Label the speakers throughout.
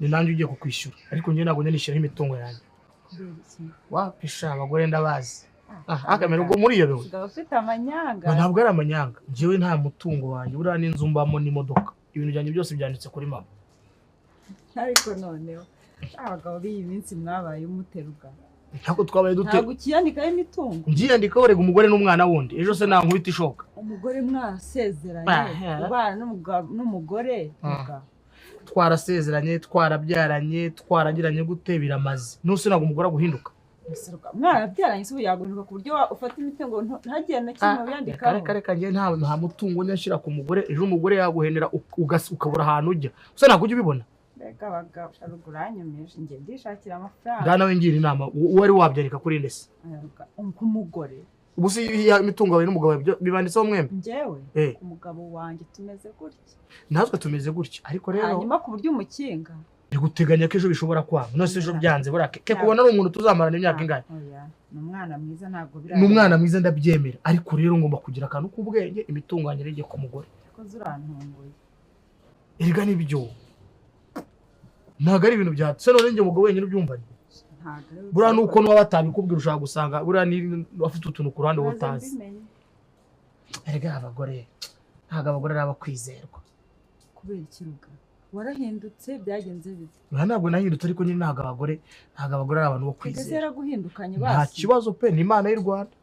Speaker 1: Ni nanjye ugiye kukwishyura, ariko njye ntabwo nishyiraho imitungo yanjye. Wapisha abagore ndabazi. Akamera ubwo muriyobewe.
Speaker 2: Usigaye ufite amanyanga.
Speaker 1: Ntabwo ari amanyanga, njyewe nta mutungo wanjye, buriya n'inzu mbamo n'imodoka, ibintu byanjye byose byanditse kuri mama.
Speaker 2: Ariko noneho abagabo b'iyi minsi mwabaye umuteruga.
Speaker 1: Ntabwo twabaye dute.
Speaker 2: Ntabwo ukiyandikaho imitungo.
Speaker 1: Ngiyandikaho rega umugore n'umwana wundi, ejo se nankubita ishoka.
Speaker 2: Umugore mwarasezeranye, ubana n'umugore.
Speaker 1: Twarasezeranye, twarabyaranye, twaragiranye gute, biramaze. Nuse ntabwo umugore aguhinduka.
Speaker 2: Mwarabyaranye se ubu yaguhinduka ku buryo ufata imitungo ntagire na kimwe wiyandikaho?
Speaker 1: Reka reka, njye nta mutungo nyashyira ku mugore, ejo umugore yaguhenera ukabura ahantu ujya. Gusa ntabwo ujya ubibona.
Speaker 2: Reka abagabo ruguru uranyemeje, njye ndishakira amafaranga.
Speaker 1: Ngaho nawe ngira inama, uwo ari wabyandika kuri nde se?
Speaker 2: Ku mugore.
Speaker 1: Ubu se imitungo yawe n'umugabo bibanditseho mwembi?
Speaker 2: Njyewe ku mugabo wanjye tumeze gutya.
Speaker 1: Natwe tumeze gutya, ariko rero
Speaker 2: hanyuma ku buryo umukinga
Speaker 1: ndi guteganya ko ejo bishobora kwanga. None se ejo byanze buriya ke kubona ari umuntu tuzamarana imyaka ingahe?
Speaker 2: Ni umwana mwiza, ntabwo
Speaker 1: birarenga. Ni umwana mwiza ndabyemera, ariko rero ngomba kugira akantu k'ubwenge, imitungo yanjye ijye ku mugore.
Speaker 2: Yakoze urantunguye.
Speaker 1: Erega nibyo. Ntabwo ari ibintu bya se none njye umugabo wenyine ubyumva. Buriya nuko nuba batabikubwira ushaka gusanga buriya ni afite utuntu ku ruhande utazi. Erega abagore ntabwo abagore ari abakwizerwa.
Speaker 2: Kubera ikiruga warahindutse byagenze bite?
Speaker 1: Ntabwo nahindutse, ariko nyine ntabwo abagore ari abantu bo kwizera.
Speaker 2: Yaraguhindukanye basi.
Speaker 1: Nta kibazo pe, ni Imana y'u Rwanda.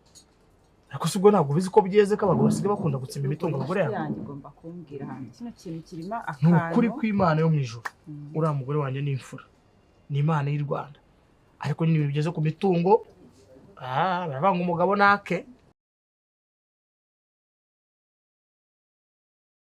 Speaker 1: Ariko si ubwo ntabwo ubizi ko byeze ko abagabo basigaye bakunda gutsimba imitungo abagore yabo.
Speaker 2: Yanjye igomba kumbwira ahantu kino kintu kirimo akantu.
Speaker 1: Ni ukuri kw'Imana yo mu ijuru. Uriya mugore wanjye ni imfura. Ni Imana y'u Rwanda. Ariko nyine ibintu bigeze ku mitungo, baravanga umugabo nake.